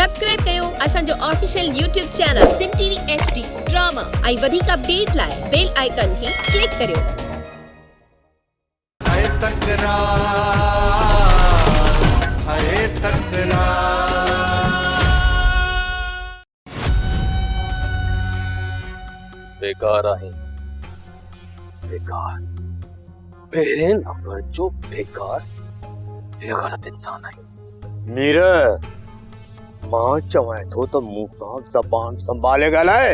Subscribe ڪيو اسان جو official YouTube channel Sindh T V H D drama ۽ وڌيڪ اپڊيٽ لاء بيل آئيڪان کي ڪلڪ ڪريو. اي تڪرار اي تڪرار. بيڪار آهين بيڪار پهرين نمبر جو بيڪار بيغيرت انسان آهين. مير، مان چوانء ٿو ته مون سان زبان سنڀالي ڳالهاء.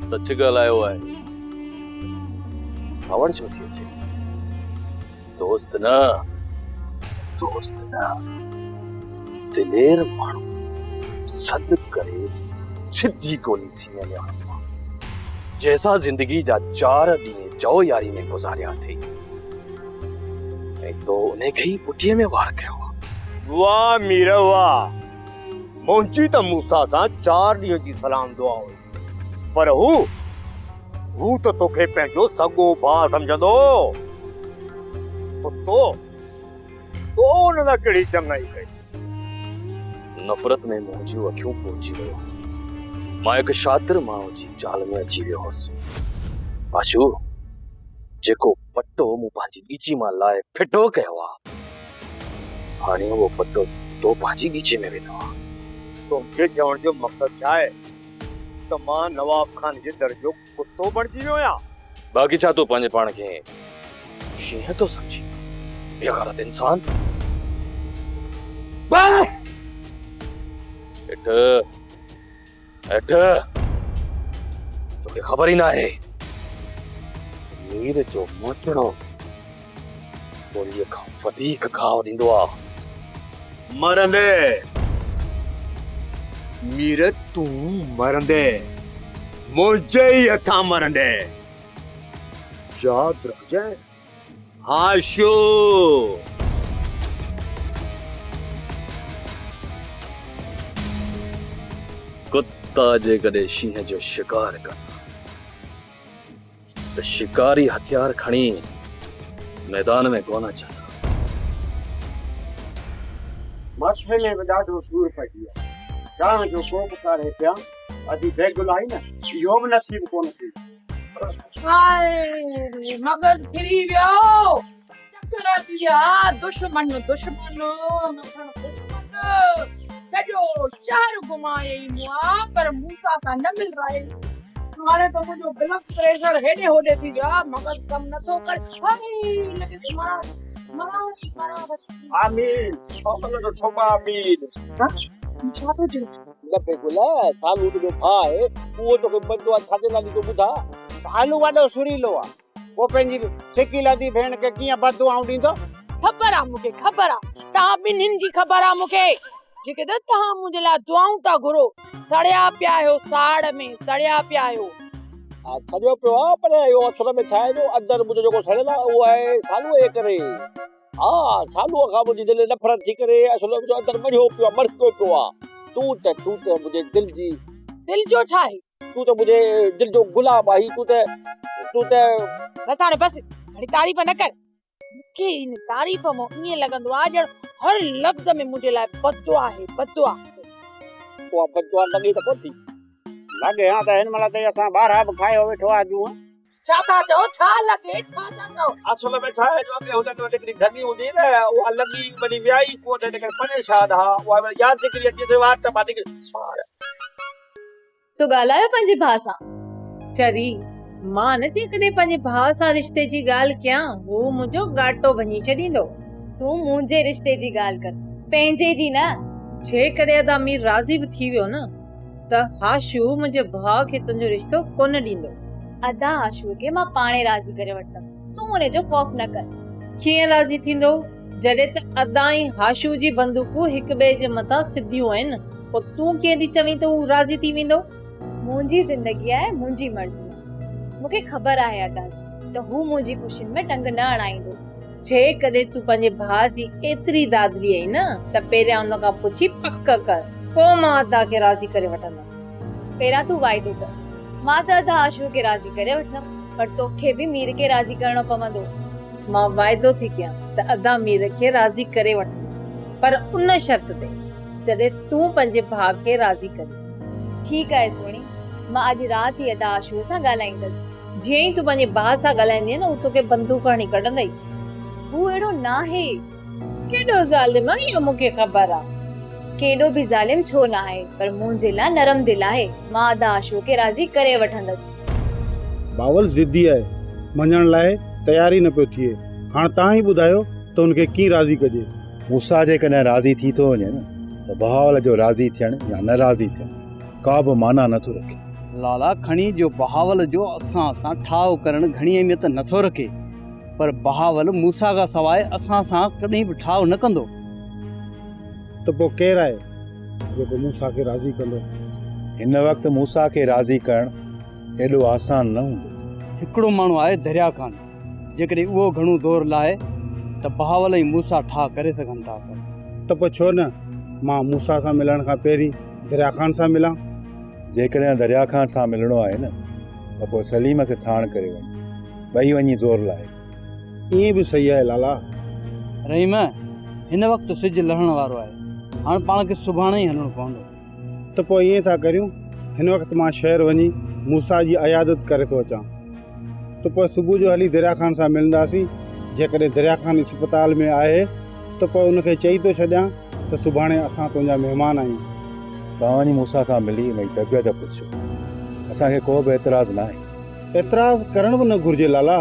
سچ ڳالهايو آهي. ڪاوڙ ڇو ٿي اچي؟ دوست نه، دوست نه، دلير ماڻهو سڏ ڪري سڌي گولي سيني ۾ هڻندو آهي. جنهن سان زندگي جا چار ڏينهن چئو ياري ۾ گذاريا اٿئي. ۽ تو انهي کي ئي پٺيء ۾ وار ڪيو آ. واهه مير واهه! منهنجي ته موسيٰ سان چار ڏينهن جي سلام دعا هئي، پر هو، هو ته توکي پنهنجو سڳو ڀاء سمجهندو هو. پوء تو، تو ان سان ڪهڙي چڱائي ڪئي؟ نفرت ۾ منهنجيون اکيون پورجي ويون. مان هڪ شاطر ماڻهو جي چال ۾ اچي ويو هوس. باشو! جيڪو پٽو مون پنهنجي ڳچي مان لاهي ڦٽو ڪيو آ، هاڻي اهو پٽو تو پنهنجي ڳچي ۾ وڌو آ. تنهنجي چوڻ جو مقصد ڇا آهي ته مان نواب خان جي در جو ڪتو بڻجي ويو آهيان؟ باقي ڇا تون پنهنجي پاڻ کي شينهن ٿو سمجهين، بي غيرت انسان! بس! هيٺ هيٺ! توکي خبر ئي ناهي ته مير جو موچڙو گوليء کان وڌيڪ گهاء ڏيندو آ. مرندي مير تون مرندي، منهنجي ئي هٿان مرندي. ياد رکجانء. هاشو! ڪتا جيڪڏهن شينهن جو شڪار ڪن ته شڪاري هٿيار کڻي ميدان ۾ ڪونه اچن ها. مٿي ۾ به ڏاڍو سور پئجي ويو. چانهه جو ڪوپ ڪاڙهي پيان، ادي بيگل آئي نه، اهو به نصيب ڪونه ٿيو. هاء مغز ڦري ويو، چڪر اچي ويا، دشمن دشمن مکڻ دشمن، سڄو شهر گهمايئي مئا پر موسيٰ سان نه ملرائي، هاڻي ته منهنجو بلڊ پريشر هيڏي هوڏي ٿي ويو آهي، مغز ڪم نٿو ڪري، هاء لڳي ٿو مران مران ٿي مران بس. آمين الله جو ڇوڪ آمين. ها ڇا ٿو چئين؟ نه بيگل، سالو تنهنجو ڀاء آهي، اهو توکي بددعا ڇا جي لاء ڏيندو ٻڌاء؟ سالو وڏو سريلو آ، پوء پنهنجي سڪي لڌي ڀيڻ کي ڪيئن بددعائون ڏيندو؟ خبر آ مون کي، خبر آ، توهان ٻنهين جي خبر آ مون کي، جيڪڏهن توهان منهنجي لاء دعائون ٿا گهرو، سڙيا پيا آهيو ساڙ ۾، سڙيا پيا آهيو. ها سڙيو پيو آ، پر اهو اصل ۾ ڇا آهي جو اندر منهنجو جيڪو سڙيل آ، اهو آهي سالوء جي ڪري. ها، سالوء کان منهنجي دل نفرت ٿي ڪري، اصل ۾ منهنجو اندر مڙهيو پيو آ، مڙڪيو پيو آ. تون ته، تون ته منهنجي دل جي. دل جو ڇا آهي؟ تون ته منهنجي دل جو گلاب آهين، تون ته، تون ته. بس هاڻي بس، گهڻي تعريف نه ڪر. مون کي ان تعريف مان ائين لڳندو آ ڄڻ هر لفظ ۾ منهنجي لاء بددعا آهي، بددعا. اها بددعا لڳي ته ڪونه ٿي. لڳي ها ته هن مهل تائين اسان ٻارها به کايو ويٺو آ جونء. ڇا ٿا چئو؟ ڇا لڳي؟ ڇا ٿا چئو؟ اصل ۾ ڇا آهي جو اڳي هنن وٽ هڪڙي ڍڳي هوندي هئي نه، اها لڳي وري ويا ئي ڪونه، ان ڪري پريشان ها، اها وري ياد نڪري اچيس وات مان نڪري مار. تو ڳالهايو پنهنجي ڀاء سان؟ چري، مان نه جيڪڏهن پنهنجي ڀاء سان رشتي جي ڳالهه ڪيان، هو منهنجو ڳاٽو ڀڃي ڇڏيندو. تون منهنجي رشتي جي ڳالهه ڪر، پنهنجي جي نه. جيڪڏهن ادا مير راضي به ٿي ويو نه، ته هاشو منهنجي ڀاء کي تنهنجو رشتو ڪونه ڏيندو. ادا هاشوء کي مان پاڻهي راضي ڪري وٺندم، تون ان جو خوف نه ڪر. ڪيئن راضي ٿيندو، جڏهن ته ادا ۽ هاشوء جي بندوقون هڪ ٻئي جي مٿان سڌيون آهن، پوء تون ڪيئن ٿي چوين ته هو راضي ٿي ويندو؟ منهنجي زندگي آهي منهنجي مرضي آهي. مون کي خبر آهي ادا جي ته هو منهنجي خوشين ۾ ٽنگ نه اڙائيندو. جيڪڏهن تون پنهنجي ڀاء جي ايتري دادلي آهين نه ته پهريان ان کان پڇي پڪ ڪر، پوء مان ادا کي راضي ڪري وٺندم. پهريان تون واعدو ڪر. مان ته ادا عاشور کي راضي ڪري وٺندم، پر توکي به مير کي راضي ڪرڻو پوندو. مان واعدو ٿي ڪيان ته ادا مير کي راضي ڪري وٺندس، پر ان شرط تي. جڏهن تون پنهنجي ڀاء کي راضي ڪرين. ٺيڪ آهي سهڻي، مان اڄ رات ئي ادا آشوء سان ڳالهائيندس. جيئن ئي تون پنهنجي ڀاء سان ڳالهائيندينء نه، هو توکي بندوق هڻي ڪڍندئي. هو اهڙو ناهي. ڪيڏو ظالم آ اها مون کي خبر آ. ڪيڏو به ظالم ڇو نه آهي، پر منهنجي لاء نرم دل آهي. مان ادا آشوء کي راضي ڪري وٺندس. باول ضدي آهي، مڃڻ لاء تيار ئي نه پيو ٿئي. هاڻ توهان ئي ٻڌايو ته هن کي ڪيئن راضي ڪجي؟ موسيٰ جيڪڏهن راضي ٿي ٿو وڃي نه ته بهاول جو راضي ٿيڻ يا نه راضي ٿيڻ ڪا به معنيٰ نه ٿو رکي. لالا کڻي جو بهاول جو اسان سان ٺاهه ڪرڻ گهڻي اهميت نه ٿو رکي پر بهاول موسيٰ کان سواء اسان سان ڪڏهن به ٺاهه نه ڪندو. ته پوء ڪير آهي جيڪو موسيٰ کي راضي ڪندو؟ هن وقت موسيٰ کي راضي ڪرڻ ايڏو آسان نه هوندو. هڪڙو ماڻهو آهي دريا خان. جيڪڏهن اهو گهڻو زور لائي ته بهاول ۽ موسيٰ ٺاهه ڪري سگهن ٿا اسان سان. ته پوء ڇو نه مان موسيٰ سان ملڻ کان پهرين دريا خان سان ملان؟ جيڪڏهن دريا خان سان ملڻو آهي نه ته پوء سليم کي ساڻ ڪري وڃ. ٻئي وڃي زور لاهيو. ائين به صحيح آهي لالا. رحيم، هن وقت سج لهڻ وارو آهي. هاڻ پاڻ کي سڀاڻي ئي هلڻو پوندو. ته پوء ائين ٿا ڪريون، هن وقت مان شهر وڃي موسيٰ جي عيادت ڪري ٿو اچان، ته پوء صبح جو هلي دريا خان سان ملنداسين، جيڪڏهن دريا خان اسپتال ۾ آهي ته پوء ان کي چئي ٿو ڇڏيان ته سڀاڻي اسان تنهنجا مهمان آهيون. توهان وڃي موسيٰ سان ملي ان جي طبيعت پڇو، اسان کي ڪو به اعتراض ناهي. اعتراض ڪرڻ به نه گهرجي لالا،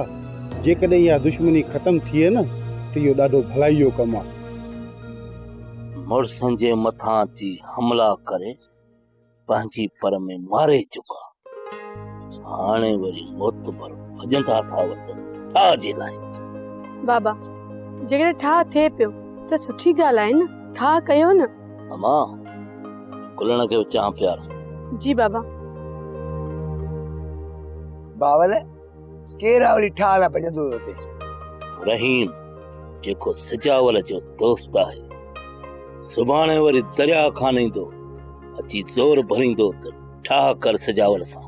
جيڪڏهن اها دشمني ختم ٿئي نه ته اهو ڏاڍو ڀلائي جو ڪم آهي. مڙسن جي مٿان اچي حملا ڪري پنهنجي پر ۾ ماري چڪا. هاڻي وري معتبر ڀڄندا ٿا وتن ٺاهه جي لاء. بابا جيڪڏهن ٺاهه ٿئي پيو ته سٺي ڳالهه آهي نه، ٺاهه ڪيو نه. اما گلڻ کي به چانهه پيار. جي بابا. باول ڪير آ وري ٺاهه لاء ڀڄندو هيو اتي؟ رحيم جيڪو سجاول جو دوست آهي. سڀاڻي وري درياء کان ايندو، اچي زور ڀريندو ته ٺاهه ڪر سجاول سان.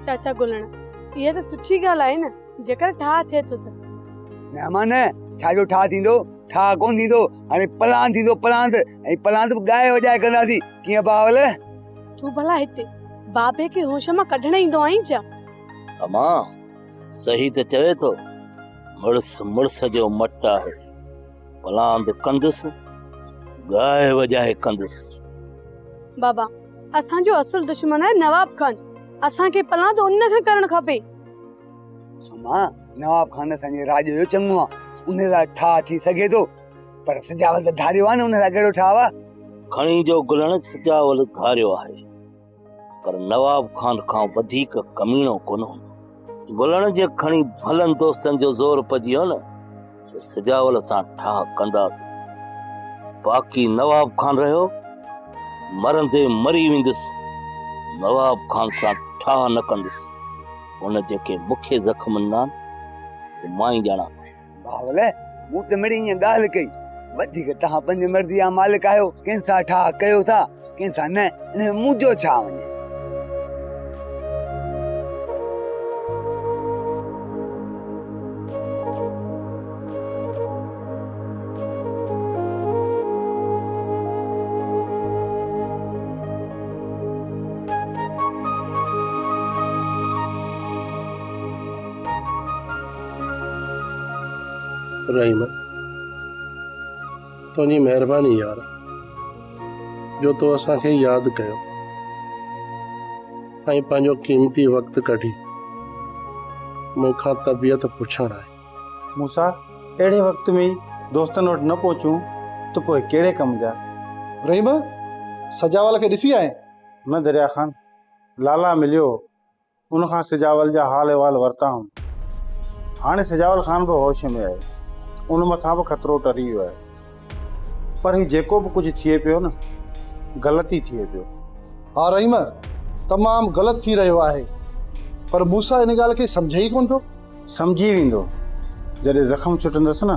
چاچا گلڻ، اها ته سٺي ڳالهه آهي نه، جيڪر ٺاهه ٿئي ٿو ته. نه امان نه، ڇا جو ٺاهه ٿيندو؟ ٺاهه ڪونه ٿيندو، هاڻي پلاند ٿيندو پلاند، ۽ پلاند به ڳائي وڄائي ڪنداسين، ڪيئن باول؟ تون ڀلا هتي بابي کي هوش مان ڪڍڻ ايندو آهين ڇا؟ امان، صحيح ته چوي ٿو. مڙس مڙس جو مٽ آهي. پلاند ڪندس، ڳائي وڄائي ڪندس. بابا، اسان جو اصل دشمن آهي نواب خان. اسان کي پلاند ان کان ڪرڻ کپي. امان، نواب خان اسان جي راڄ جو چڱو آ. ان سان ٺاهه ٿي سگهي ٿو. پر سجاول ته ڌاريو آ نه، ان سان ڪهڙو ٺاهه آ؟ کڻي جو گلڻ سجاول ڌاريو آهي. پر نواب خان کان وڌيڪ ڪميڻو ڪونه هوندو. گلڻ جي کڻي ڀلن دوستن جو زور پئجي ويو نه ته سجاول سان ٺاهه ڪنداسين. باقي نواب خان رهيو مرندي مري ويندس، نواب خان سان ٺاهه نه ڪندس. هن جيڪي مون کي زخم ڏنا آهن، اهي مان ئي ڄاڻان ٿو. بهاول، مون ته مڙئي ائين ڳالهه ڪئي. وڌيڪ توهان پنهنجي مرضيء جا مالڪ آهيو، ڪنهن سان ٺاهه ڪيو ٿا، ڪنهن سان نه، ان ۾ منهنجو ڇا وڃي؟ رحيم، تنهنجي مهرباني يار، جو تو اسان کي ياد ڪيو ۽ پنهنجو قيمتي وقت ڪڍي مون کان طبيعت پڇڻ آئين. موسيٰ، اهڙي وقت ۾ ئي دوستن وٽ نه پهچون ته پوء ڪهڙي ڪم جا؟ رحيم، سجاول کي ڏسي آئين؟ نه دريا خان، لالا مليو هو. ان کان سجاول جا حال احوال ورتا هئم. هاڻي سجاول خان به هوش ۾ آهي. ان مٿان به خطرو ٽري ويو آهي. پر هي جيڪو به ڪجهه ٿئي پيو نه، غلط ئي ٿئي پيو. ها رحيم، تمام غلط ٿي رهيو آهي. پر موسيٰ ان ڳالهه کي سمجهي ئي ڪونه ٿو. سمجهي ويندو. جڏهن زخم ڇٽندس نه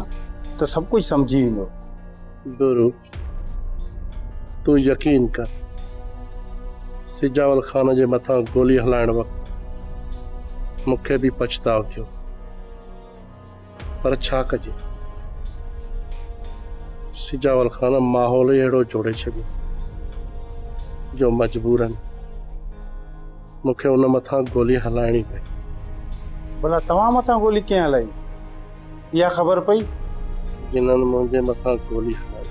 ته سڀ ڪجهه سمجهي ويندو. دورو، تون يقين ڪر، سجاول خان جي مٿان گولي هلائڻ وقت مون کي به پڇتاء ٿيو، پر ڇا ڪجي، سجاول خان ماحول ئي اهڙو جوڙي ڇڏيو. جو مجبورن مون کي ان مٿان گولي هلائڻي پئي. ڀلا توهان مٿان گولي ڪنهن هلائي؟ اها خبر پئي؟ جنھن منھنجي مٿان گولي ھلائي.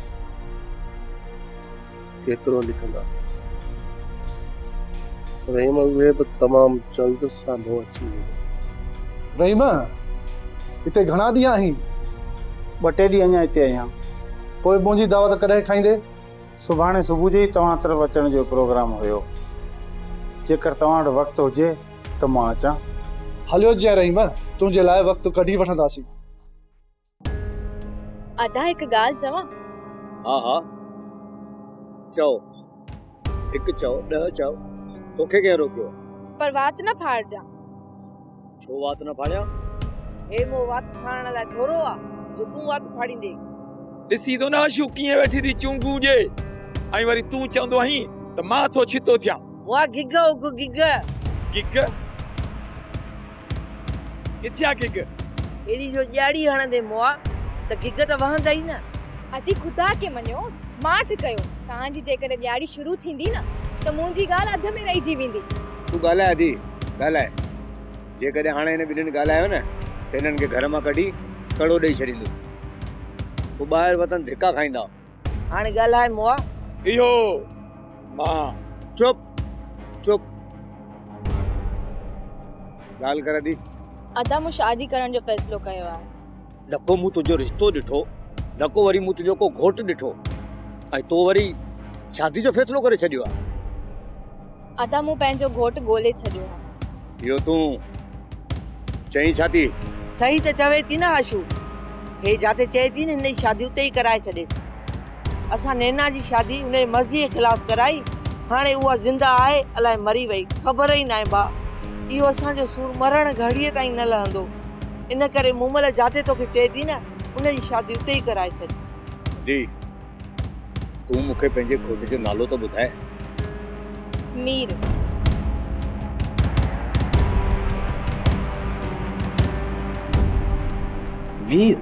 ڪيترو لکندا. رحيم اھي به تمام جلد سامھون اچي ويندا. رحيم، ھتي گھڻا ڏينھن آھين؟ ٻه ٽي ڏينھن اڃا ھتي آھيان. پوء منھنجي دعوت ڪڏھن کائيندين؟ سڀاڻي صبح جو ئي توھان طرف اچڻ جو پروگرام ھيو. جيڪر توھان وٽ وقت ھجي ته مان اچان. هليو اچجانء رحيم، تنهنجي لاء وقت ڪڍي وٺنداسين. ادا هڪ ڳالهه چوان؟ ها ها چئو، هڪ چئو، ڏهه چئو، توکي ڪنهن روڪيو آهي؟ پر وات نه ڦاڙجان. ڇو وات نه ڦاڙيان؟ هي مون وات ڦاڙڻ لاء ٿورو آ جو تون وات ڦاڙيندين. ڏسين ٿو نه اشو ڪيئن ويٺي ٿي چونگون ڏئي ۽ وري تون چوندو آهين ته مان ٿو ڇتو ٿيان. واھ گگ اگھ گگ. گگ؟ ڪٿي آ گگ؟ ايڏي جو ڄاڙي هڻندي مئا ته گگ ته وهندا ئي نه. ادي خدا کي مڃو ماٺ ڪيو توهان جي جيڪڏهن ڄاڙي شروع ٿيندي نه ته منهنجي ڳالهه اڌ ۾ رهجي ويندي. تون ڳالهاء ادي ڳالهاء. جيڪڏهن هاڻي هن ٻنهين ڳالهايو نه ته هنن کي گهر مان ڪڍي ڪڙو ڏئي ڇڏيندس. پوء ٻاهر وطن ڌڪا کائيندا. هاڻي ڳالهاء مئا. اهو مان. چپ چپ. ڳالهه ڪر ادي. ادا مون شادي ڪرڻ جو فيصلو ڪيو آهي. نه ڪو مون تنهنجو رشتو ڏٺو نه ڪو وري مون تنهنجو ڪو گهوٽ ڏٺو ۽ تو وري شادي جو فيصلو ڪري ڇڏيو آهي. ادا مون پنهنجو گهوٽ ڳولي ڇڏيو آهي. اهو تون چئين ڇا ٿي؟ صحيح ته چوي ٿي نه حشو. هي جاتي چئي ٿي نه هن جي شادي اتي ئي ڪرائي ڇڏيس. اسان نينا جي شادي هن جي مرضيء خلاف ڪرائي، هاڻي اها زنده آهي الائي مري وئي، خبر ئي ناهي ڀاء. اهو اسان جو سور مرڻ گهڙيء تائين نه لهندو. ان ڪري مومل جاتي توکي چئي ٿي نه ان جي شادي اتي ئي ڪرائي ڇڏ. ادي، تون مون کي پنهنجي گهوٽ جو نالو ته ٻڌاء. مير. مير؟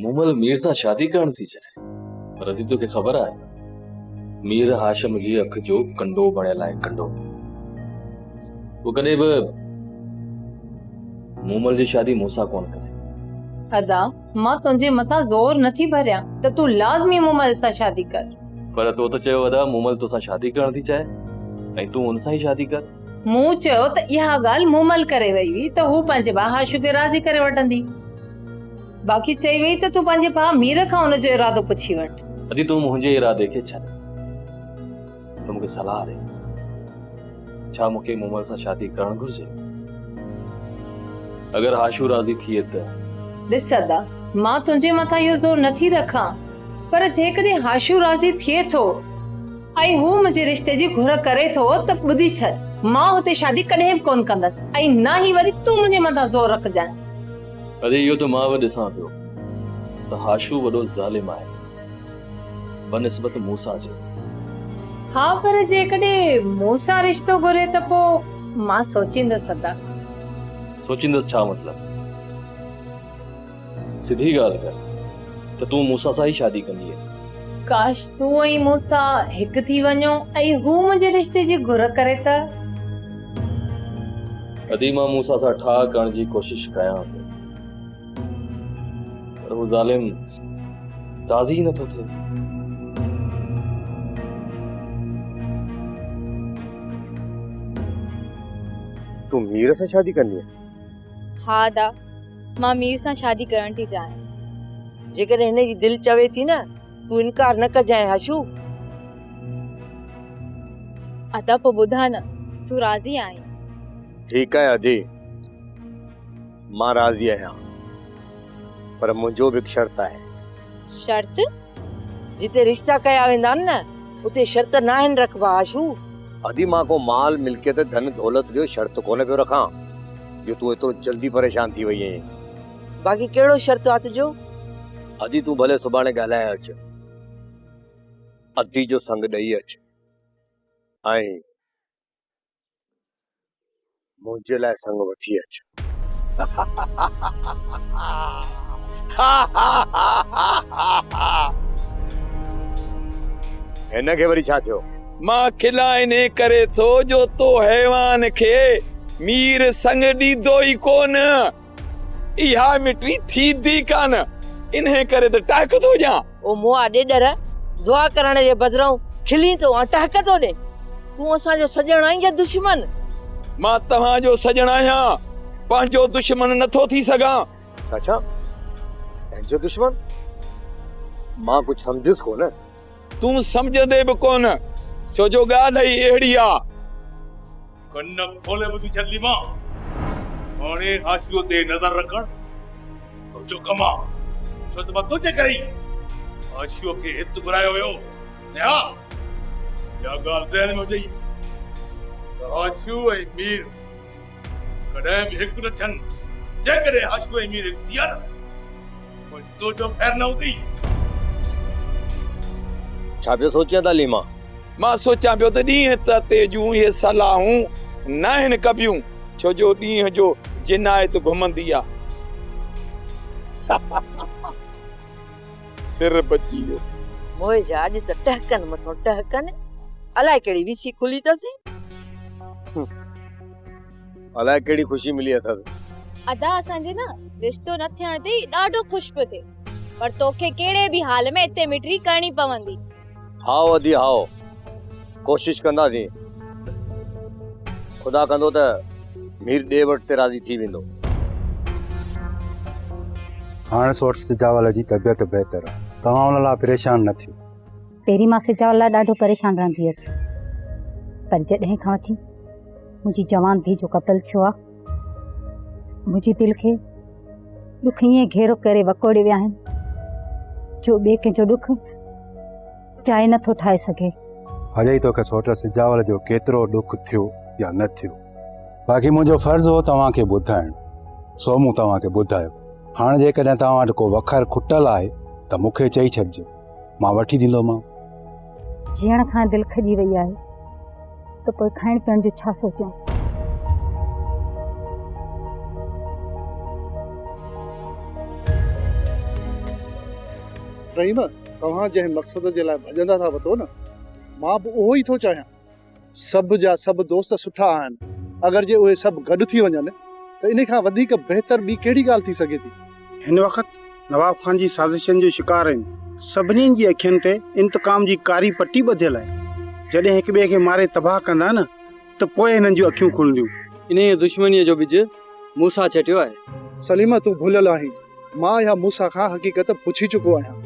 مومل مير سان شادي ڪرڻ ٿي چاهي. پر ادي توکي خبر آهي مير هاشم جي اک جو ڪنڊو بڻيل آهي ڪنڊو. هو ڪڏهن به مومل جي شادي مون سان ڪونه ڪري. ادا مان تنهنجي مٿان زور نٿي ڀريان ته تون لازمي مومل سان شادي ڪر. پر تو ته چيو ادا مومل توسان شادي ڪرڻ ٿي چاهي ۽ تون ان سان ئي شادي ڪر. مون چيو ته اها ڳالهه مومل ڪري وئي هئي ته هو پنهنجي ڀاء هاشو کي راضي ڪري وٺندي. باقي چئي وئي ته تون پنهنجي ڀاء مير کان ان جو ارادو پڇي وٺ. ادي تون منهنجي ارادي کي ڇڏ. تون مون کي صلاح ڏي. ڇا مون کي مومل سان شادي ڪرڻ گهرجي؟ اگر هاشو راضي ٿئي ته؟ ڏس ادا، مان تنهنجي مٿان اهو زور نٿي رکان، پر جيڪڏهن هاشو راضي ٿئي ٿو ۽ هو منهنجي رشتي جي گهر ڪري ٿو ته ٻڌي ڇڏ، مان هتي شادي ڪڏهن به ڪونه ڪندس ۽ نه ئي وري تون منهنجي مٿان زور رکجانء. ادي اهو ته مان به ڏسان پيو ته هاشو وڏو ظالم آهي. بنسبت موسيٰ جي. ها پر جيڪڏهن مون سان رشتو گهري ته پوء مان سوچيندس ادا. سوچيندس ڇا مطلب؟ سڌي ڳالهه ڪر ته تون موسيٰ سان ئي شادي ڪندينء. ڪاش تون ۽ موسيٰ هڪ ٿي وڃو ۽ هو منهنجي رشتي جي گهر ڪري ته. ادي مان موسيٰ سان ٺاهه ڪرڻ جي ڪوشش ڪيان پيو. پر هو ظالم راضي ئي نٿو ٿئي. تون مير سان شادي ڪندينء؟ ها ادا، مان مير سان شادي ڪرڻ ٿي چاهيان. جيڪڏهن هن جي دل چوي ٿي نه، تون انڪار نه ڪجانء حشو. ادا پوء ٻڌاء نه، تون راضي آهين؟ ٺيڪ آهي ادي. مان راضي آهيان پر منهنجو به هڪ شرط آهي. شرط؟ جتي رشتا ڪيا ويندا آهن نه اتي شرط ناهن رکبا حشو. ادي مان ڪو مال ملڪيت ڌن دولت جو شرط ڪونه پيو رکان جو تون ايترو جلدي پريشان ٿي وئي آهين. باقي ڪهڙو شرط آ تنهنجو؟ ادي تون ڀلي سڀاڻي ڳالهائي اچ. ادي جو سڱ ڏئي اچ ۽ منهنجي لاء سڱ وٺي اچ. هن کي وري ڇا ٿيو؟ مان کلان انهي ڪري ٿو جو تو حيوان کي مير سڱ ڏيندو ئي ڪونه. اها مٽي ٿيندي ڪانه، انهي ڪري ته ٽهڪ ٿو ڏيان. او مئا ڏيڏر، دعا ڪرڻ جي بدران کلين ٿو ۽ ٽهڪ ٿو ڏين. تون اسان جو سڄڻ آهين يا دشمن؟ مان توهان جو سڄڻ آهيان، پنهنجو دشمن نٿو ٿي سگهان. ڇا ڇا؟ پنهنجو دشمن؟ مان ڪجهه سمجهيس ڪونه. تون سمجهندين به ڪونه، ڇو جو ڳالهه ئي اهڙي آ. ڪن کولي ٻڌي ڇڏ ليما، هاڻي هاشيو تي نظر رکڻ تنهنجو ڪم آ، ڇو ته مان تنهنجي ڪري ئي هاشيو کي هت گهرايو هيو. ۽ ها، اها ڳالهه ذهن ۾ هجئي ته هاشيو ۽ مير ڪڏهن به هڪ نه ٿين. جيڪڏهن هاشيو ۽ مير هڪ ٿي ويا نه پوء تنهنجو خير نه هوندي. ڇا پيو سوچين ته ليما؟ مان سوچيان پيو ته ڏينهن تتي جون اهي صلاحون ناهن ڪبيون، ڇو جو ڏينهن جو جنايت گهمندي آ. سر بچي ويو. موهي جا اڄ ته ٽهڪن مٿون ٽهڪن، الائي ڪهڙي ويسي کلي اٿس. الائي ڪهڙي خوشي ملي اٿس. ادا اسان جي نه رشتو نه ٿيڻ تي ڏاڍو خوش پيو ٿئي پر توکي ڪهڙي به حال ۾ اتي مٽري ڪرڻي پوندي. هائو ادي هائو ڪوشش ڪنداسين خدا ڪندو ته مير ڏي وٺ تي راضي ٿي ويندو. هاڻ سوٽ سجاول جي طبيعت بهتر آ توهان ان لاء پريشان نه ٿيو. پهرين مان سجاول لاء ڏاڍو پريشان رهندي هيس پر جڏهن کان وٺي منهنجي جوان ڌيء جو قتل ٿيو آ منهنجي دل کي ڏک ائين گهيرو ڪري وڪوڙي ويا آهن جو ٻئي ڪنهن جو ڏک جاء نٿو ٺاهي سگهي. اڄ توکي سوٽ سجاول جو ڪيترو ڏک ٿيو يا نه ٿيو باقي منهنجو فرض هو توهان کي ٻڌائڻ سو مون توهان کي ٻڌايو هاڻ جيڪڏهن توهان وٽ ڪو وکر کٽل آهي ته مون کي چئي ڇڏجو مان وٺي ڏيندومانو. جيئڻ کان دل کڄي وئي آهي ته پوء کائڻ پيئڻ جو ڇا سوچيان؟ رحيم، توهان جنهن مقصد جي لاء ڀڄندا ٿا وتو نه، مان به اهو ئي ٿو چاهيان. سڀ جا سڀ دوست سٺا آهن، اگر جي اهي سڀ گڏ ٿي وڃن ته انهي کان وڌيڪ بهتر ٻي ڪهڙي ڳالهه ٿي سگهي ٿي. هن وقت نواب خان جي سازشن جو شڪار آهيون. سڀني جي اکين تي انتقام جي ڪاري پٽي ٻڌيل آهي. جڏهن هڪ ٻئي کي ماري تباهه ڪندا نه ته پوء هنن جون اکيون کلنديون. انهيء دشمنيء جو ٻج موسيٰ ڇٽيو آهي. سليم تون ڀليل آهين. مان اها موسيٰ کان حقيقت پڇي چڪو آهيان.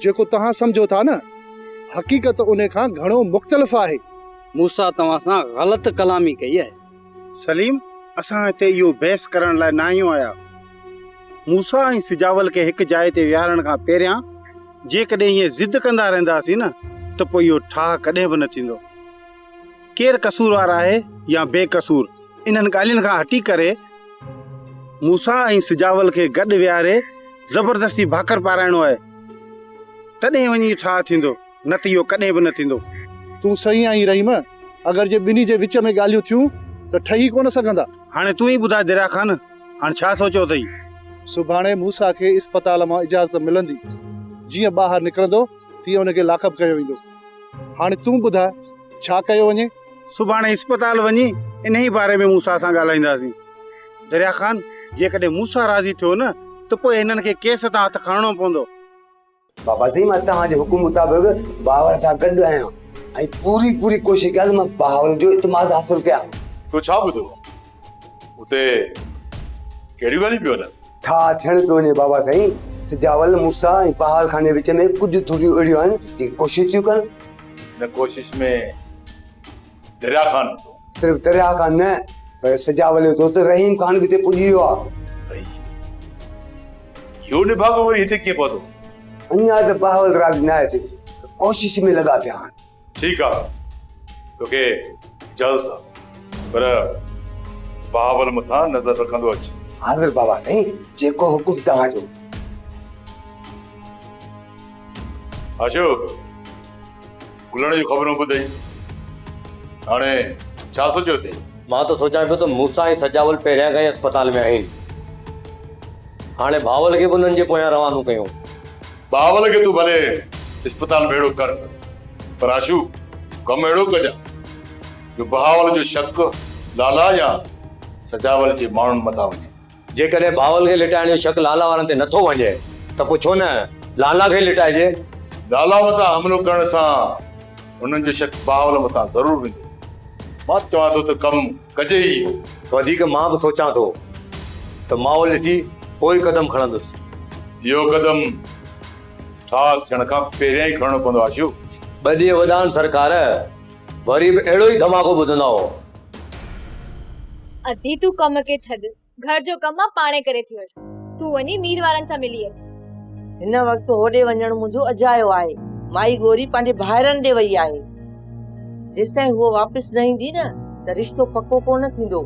جيڪو توهان سمجهو ٿا نه، حقيقت انهي کان گهڻو مختلف آهي. موسيٰ توهان سان غلط ڪلامي ڪئي آهي. سليم، اسان هتي اهو بحث ڪرڻ لاء ناهيون آيا. موسيٰ ۽ سجاول کي هڪ جاء تي ويهارڻ کان پهريان جيڪڏهن ائين ضد ڪندا رهنداسين نه ته پوء اهو ٺاهه ڪڏهن به نه ٿيندو. ڪير قصوروار آهي يا بي قصور، انهن ڳالهين کان هٽي ڪري موسيٰ ۽ سجاول کي گڏ ويهاري زبردستي ڀاڪر پارائڻو آهي، تڏهن وڃي ٺاهه ٿيندو. نه ته اهو ڪڏهن به نه ٿيندو. تون صحيح آهين رحيم، اگر جي ٻنهي جي وچ ۾ ڳالهيون ٿيون ته ٺهي ڪونه سگهندا. هاڻي تون ئي ٻڌاء دريا خان، هاڻ ڇا سوچيو اٿئي؟ سڀاڻي موسيٰ کي اسپتال مان اجازت ملندي، جيئن ٻاهر نڪرندو تيئن ان کي لاڪپ ڪيو ويندو. هاڻي تون ٻڌاء ڇا ڪيو وڃي؟ سڀاڻي اسپتال وڃي انهي باري ۾ موسيٰ سان ڳالهائينداسين. دريا خان، جيڪڏهن موسيٰ راضي ٿيو نه ته پوء هنن کي ڪيس تان هٿ کڻڻو پوندو. بابا سائين مان توهان جي حڪم مطابق بهاول سان گڏ آهيان ۽ پوري پوري ڪوشش ڪيان ته مان بهاول جو اعتماد حاصل ڪيان. تو ڇا ٻڌو؟ اتي ڪهڙيون ڳالهيون پيون هلن؟ ٺاهه ٿيڻ پيو وڃي بابا سائين، سجاول، موسيٰ ۽ بهاول خان جي وچ ۾ ڪجهه ڌريون اهڙيون آهن جيڪي ڪوشش ٿيون ڪن. ان ڪوشش ۾ دريا خان هوندو. صرف دريا خان نه پر سجاول جو دوست رحيم خان به هتي پڄي ويو آهي. رحيم؟ اهو نڀاڳو وري هتي ڪيئن پهتو؟ اڃا ته بهاول راضي ناهي ٿيو پر ڪوشش ۾ لڳا پيا آهن. ٺيڪ آ توکي اجازت آ پر بهاول مٿان نظر رکندو اچ. حاضر بابا سائين جيڪو حڪم توهان جو. اشوڪ گلڻ جون خبرون ٻڌئي هاڻي ڇا سوچيو اٿئي؟ مان ته سوچان پيو ته موسيٰ ۽ سجاول پهريان کان ئي اسپتال ۾ آهن. هاڻي بهاول کي به انهن جي پويان روانو ڪيون. بهاول کي تون ڀلي اسپتال ڀيڙو ڪر پر آشو، ڪم اهڙو ڪجان جو بهاول جو شڪ لالا يا سجاول جي ماڻهن مٿان وڃي. جيڪڏهن بهاول کي لٽائڻ جو شڪ لالا وارن تي نٿو وڃي ته پوء ڇو نه لالا کي لٽائجي؟ لالا مٿان حملو ڪرڻ سان انهن جو شڪ بهاول مٿان ضرور ويندو. مان چوان ٿو ته ڪم ڪجي ئي اهو. وڌيڪ مان به سوچان ٿو ته ماحول ڏسي پوء ئي قدم کڻندس. اهو قدم ٺاهه ٿيڻ کان پهريان ئي کڻڻو پوندو آشو. ٻه ڏينهن وڏا آهن سرڪار، وري به اهڙو ئي ڌماڪو ٻڌندائو. ادي تون ڪم کي ڇڏ، گهر جو ڪم مان پاڻهي ڪري ٿي وٺان. تون وڃي مير وارن سان ملي اچ. هن وقت هوڏي وڃڻ منهنجو اجايو آهي. مائي گوري پنهنجي ڀائرن ڏي وئي آهي. جيستائين هوء واپس نه ايندي نه ته رشتو پڪو ڪونه ٿيندو.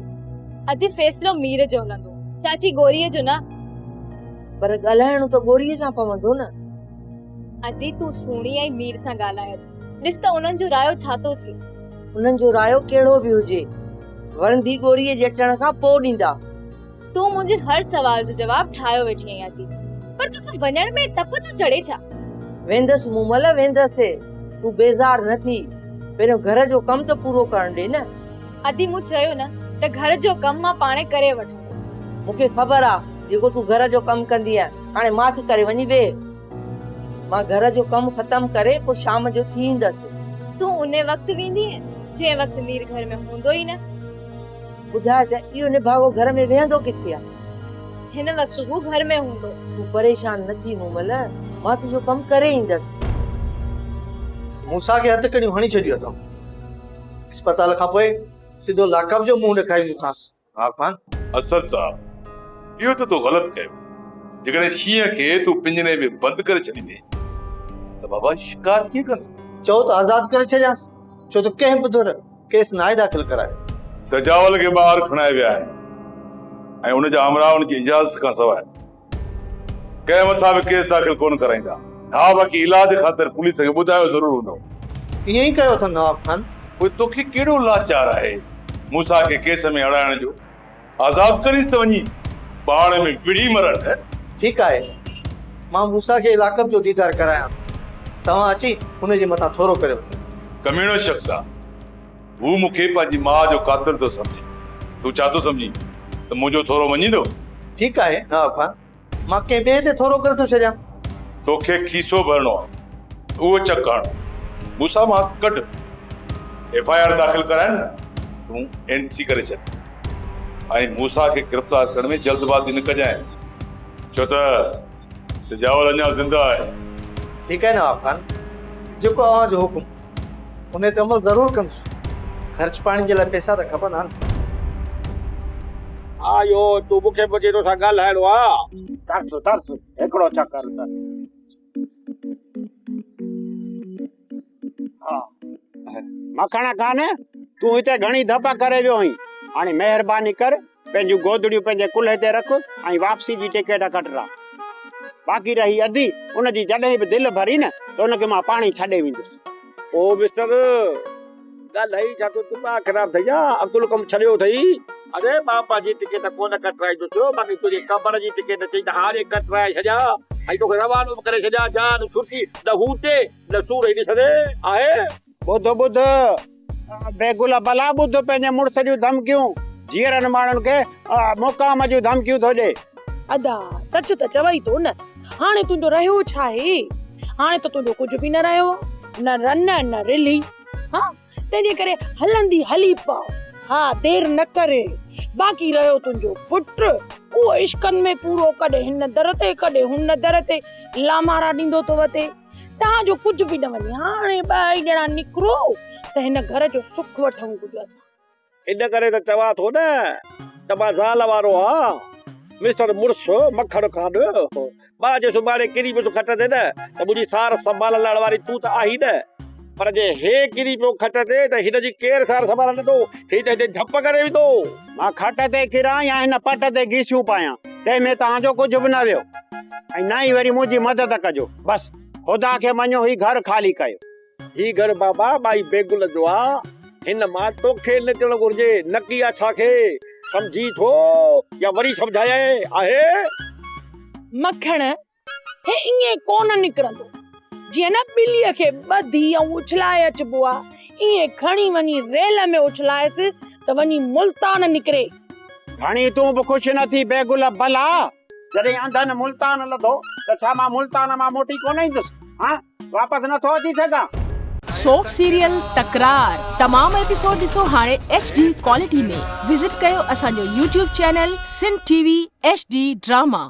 ادي فيصلو مير جو هلندو، چاچي گوريء جو نه. پر ڳالهائڻو ته گوريء سان پوندو نه. ادي تون سهڻي ۽ مير سان ڳالهائي اچ، ڏس ته انهن جو رايو ڇا ٿو ٿئي. انهن جو رايو ڪهڙو به هجي، ورندي گوريء جي اچڻ کان پوء ڏيندا. تون منهنجي هر سوال جو جواب ٺاهيو ويٺي آهين ادي، پر توکي وڃڻ ۾ تپ ٿو چڙهي ڇا؟ ويندس مومل، ويندس. تون بيزار نه ٿي، پهريون گهر جو ڪم ته پورو ڪرڻ ڏي نه. ادي مون چيو نه ته گهر جو ڪم مان پاڻهي ڪري وٺندس. مون کي خبر آ جيڪو تون گهر جو ڪم ڪندينء. هاڻي ماٺ ڪري وڃي ويهه. مان گهر جو ڪم ختم ڪري پوء شام جو ٿي ايندس. تون انهي وقت ويندينء جنهن وقت مير گهر ۾ هوندو ئي نه. ٻڌاء ته اهو نڀاڳو گهر ۾ ويهندو ڪٿي آ؟ هن وقت هو گهر ۾ هوندو. تون پريشان نه ٿي مومل، مان تنهنجو ڪم ڪري ايندس. موسيٰ کي هٿڪڙيون هڻي ڇڏيون اٿم. اسپتال کان پوء سڌو لاڪپ جو منهن ڏيکاريندوسانس. خان. اسد صاحب، اهو ته تو غلط ڪيو. جيڪڏهن شينهن کي تون پڃري ۾ بند ڪري ڇڏيندين ته بابا شڪار ڪيئن ڪندو؟ چئو ته آزاد ڪري ڇڏيانس، ڇو ته ڪنهن به ڌر ڪيس ناهي داخل ڪرايو. سجاول کي ٻاهر کڻائي ويا آهن ۽ ان جا همراهه ان جي اجازت کان سواء ڪنهن مٿان به ڪيس داخل ڪونه ڪرائيندا. ها باقي علاج خاطر پوليس کي ٻڌايو ضرور هوندو. ائين ئي ڪيو اٿن نواب خان. پوء توکي ڪهڙو لاچار آهي موسيٰ کي ڪيس ۾ اڙائڻ جو؟ آزاد ڪرينس ته وڃي پاڻ ۾ وڙهي مرن. ٺيڪ آهي، مان موسيٰ کي لاڪپ جو ديدار ڪرايان ٿو. توهان اچي هن جي مٿان ٿورو ڪريو. ڪميڻو شخص آ. هو مون کي پنهنجي ماء جو قاتل ٿو سمجهي. تون ڇا ٿو سمجهين ته منهنجو ٿورو مڃيندو؟ ٺيڪ آهي نواب خان، مان ڪنهن ٻئي تي ٿورو ڪري ٿو ڇڏيان. توکي کيسو ڀرڻو آهي، اهو چڪ هڻ. مون سان هٿ ڪڍ. ايف I R داخل ڪرائين نه، تون اين سي ڪري ڇڏ ۽ موسيٰ کي گرفتار ڪرڻ ۾ جلدبازي نه ڪجانء، ڇو ته سجاول اڃا زنده آهي. ٺيڪ آهي نواب خان، جيڪو اوهان جو حڪم. انهي تي عمل ضرور ڪندس. خرچ پاڻي جي لاء پئسا ته کپندا نه. ها اهو تون مون کي به چئي توسان ڳالهائڻو آ. ترس ترس هڪڙو چڪر ته. ها مکڻ خان تون هتي گهڻي ڌپ ڪري ويو آهين. هاڻي مهرباني ڪر پنهنجون گودڙيون پنهنجي ڪلهي تي رک ۽ واپسي جي ٽڪيٽ ڪٽراء. باقي رهي ادي، ان جي جڏهن به دل ڀري نه ته ان کي مان پاڻهي ڇڏي ويندس. او مسٽر، ڳالهائي ڇا ٿو، دماغ خراب اٿئي ڇا؟ عقل ڪم ڇڏيو اٿئي؟ اڙي مان پنهنجي ٽڪيٽ ڪونه ڪٽرائيندس، باقي تنهنجي قبر جي ٽڪيٽ چئي ته هاڻي ڪٽرائي ڇڏيان ۽ توکي روانو به ڪري ڇڏيان، جان ڇٽي نه هو تي نه سور ئي ڏسندي آهي. ٻڌ ٻڌ، بيگل ڀلا ٻڌ پنهنجي مڙس جون ڌمڪيون، جيئرن ماڻهن کي مقام جون ڌمڪيون ٿو ڏي. ادا سچ ته چوئي ٿو نه، هاڻي تنهنجو رهيو ڇا آهي؟ هاڻي ته تنهنجو ڪجهه به نه رهيو آهي، نه رن نه رلي. ها تنهنجي ڪري هلندي هلي پاء، ها دير نه ڪر. باقي رهيو تنهنجو پٽ، اهو عشقن ۾ پورو ڪڏهن هن در تي ڪڏهن هن در تي لامارا ڏيندو ٿو وتي. توهان جو ڪجهه به نه وڃي، هاڻي ٻئي ڄڻا نڪرو ته هن گهر جو سک وٺون ڪجهه اسان. ان ڪري ته چوان ٿو نه ته مان زال وارو آن، مسٽر مڙس مکڻ خان. مان جي سڀاڻي ڪري پيس کٽ تي نه ته منهنجي سار سنڀال لهڻ واري تون ته آهين نه، پر جي هي ڪري پيو کٽ تي ته هن جي ڪير سار سنڀال لهندو، هي ته هتي ڌپ ڪري ويندو. مان کٽ تي ڪران يا هن پٽ تي گيسيون پايان، تنهن ۾ توهان جو ڪجهه به نه ويو ۽ نه ئي وري منهنجي مدد ڪجو. بس خدا کي مڃو هي گهر خالي ڪيو. هي گهر بابا مائي بيگل جو آ، هن مان توکي نڪرڻ گهرجي، نه ڪي آڇا کي. سمجهين ٿو يا وري سمجهايانء؟ آهي. مکڻ، هي ائين ڪونه نڪرندو. جيئن نه ٻليء کي ٻڌي ۽ اڇلائي اچبو آ، ائين کڻي وڃي ريل ۾ اڇلائيس ته وڃي ملتان نڪري. گهڻي تون به خوش نه ٿي بيگل بلا، جڏهن انڌن ملتان لڌو ته ڇا مان ملتان مان موٽي ڪونه ايندس؟ ها؟ واپس نه ٿو اچي سگهان؟ سوپ سيريل تڪرار تمام ايپيسوڊ ڏسو هاڻي ايڇ ڊي ڪوالٽي ۾ وزٽ ڪيو اسان جو YouTube channel Sindh T V H D drama.